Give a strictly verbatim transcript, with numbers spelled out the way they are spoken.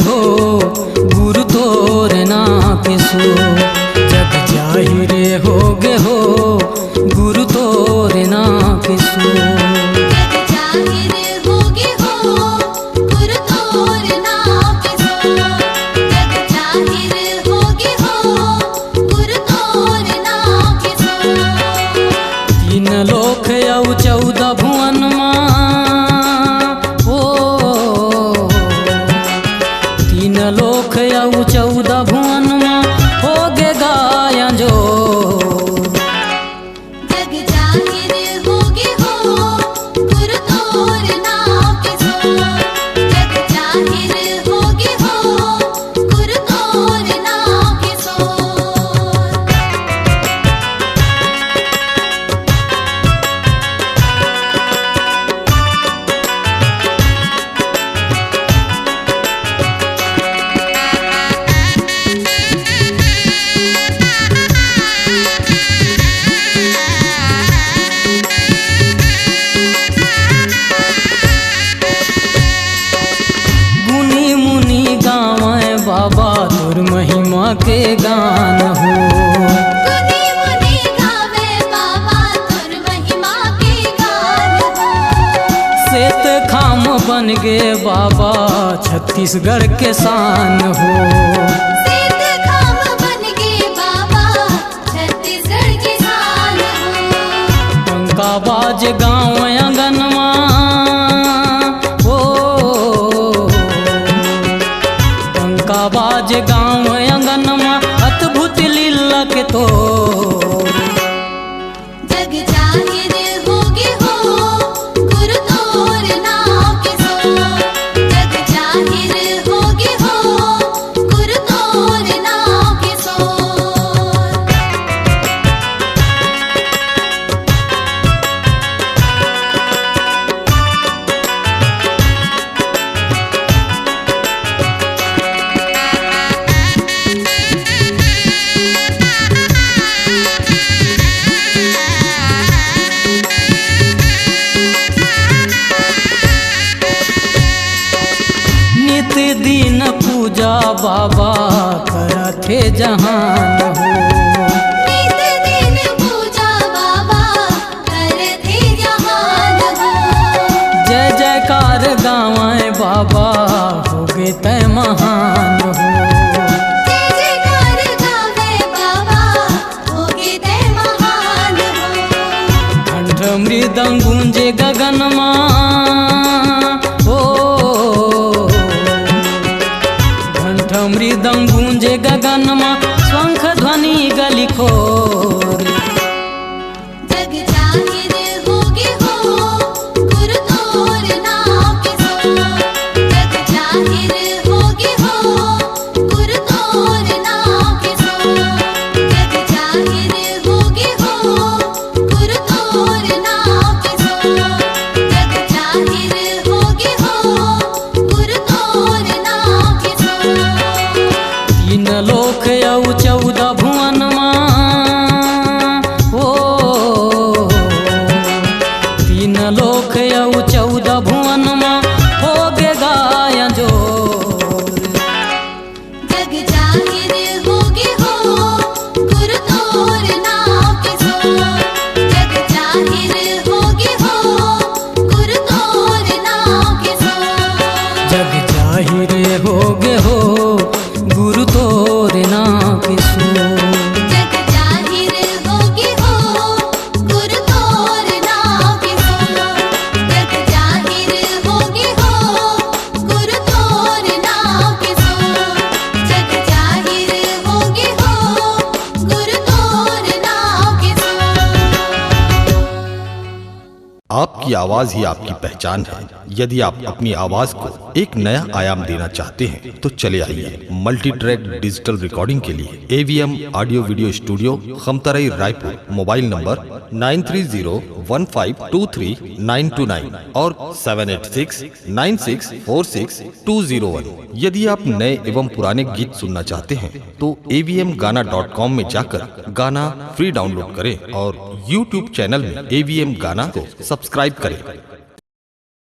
हो गुरु तोर नाम के सो, जग जाहिर होगे हो गुरु तोर नाम के सो। जग जाहिर होगे हो गुरु तोर नाम के सो, जग जाहिर होगे हो गुरु तोर नाम के सो। तीन लोक अउ चौदह भुवन मा, ओ, तीन लोक अउ चौदह भुवन मा होगे गाया जो। जग जाहिर होगे हो गुरु तोर नाम के सो, जग जाहिर होगे हो गुरु तोर नाम के सो। गुनी मुनी गावय बाबा तोर महिमा के गान हो। गुनी मुनी गावय बाबा तोर महिमा के गान हो। सेत खाम बन गे बाबा छत्तीसगढ़ के शान हो। सेत खाम बन गे बाबा छत्तीसगढ़ के शान हो। डंका बाज गाँव आंगन मा, ओ, डंका बाज गाँव आंगन मा, अद्भुत लीला के तो। जग जाहिर होगे हो गुरु तोर नाम के सो, जग जाहिर होगे हो गुरु तोर नाम के सो। नित दिन पूजा बाबा करथे जहान हो। नित दिन पूजा बाबा करथे जहान हो। जय जयकार गावय बाबा होगे तय महान हो। जय जयकार गावय बाबा होगे तय महान हो। घंट मृदंग गूंजे गगन मा, ओ, घंट मृदंग गूंजे गगन मा, शंख ध्वनि गली खोर। जग जाहिर होगे हो गुरु तोर नाम के सो, जग जाहिर होगे हो गुरु तोर नाम के सो, जग जाहिर होगे हो गुरु तोर नाम के सो, जग जाहिर होगे हो गुरु तोर नाम के सो। तीन लोक अउ चौदह भुवन मा, ओ, तीन लोक अउ चौदह भुवन मा होगे गाया जोर। जग जाहिर होगे हो गुरु तोर नाम के सो, जग जाहिर होगे हो गुरु तोर नाम के सो। जग जाहिर होगे हो गुरु तोर नाम के सो। जग जाहिर होगे हो गुरु तोर नाम के सो। जग जाहिर होगे हो गुरु तोर नाम के सो। जग जाहिर होगे हो गुरु तोर नाम के सो। आपकी आवाज ही आपकी पहचान है। यदि आप अपनी आवाज को एक नया आयाम देना चाहते हैं, तो चले आइए मल्टी ट्रैक डिजिटल रिकॉर्डिंग के लिए AVM audio video studio, Khamtarai, Raipur. Mobile number nine three zero one five two three nine two nine और seven eight six nine six four six two zero one. यदि आप नए एवं पुराने गीत सुनना चाहते हैं, तो एवीएम गाना डॉट कॉम में जाकर गाना फ्री डाउनलोड करें और यूट्यूब चैनल में एवीएम गाना को सब्सक्राइब करें।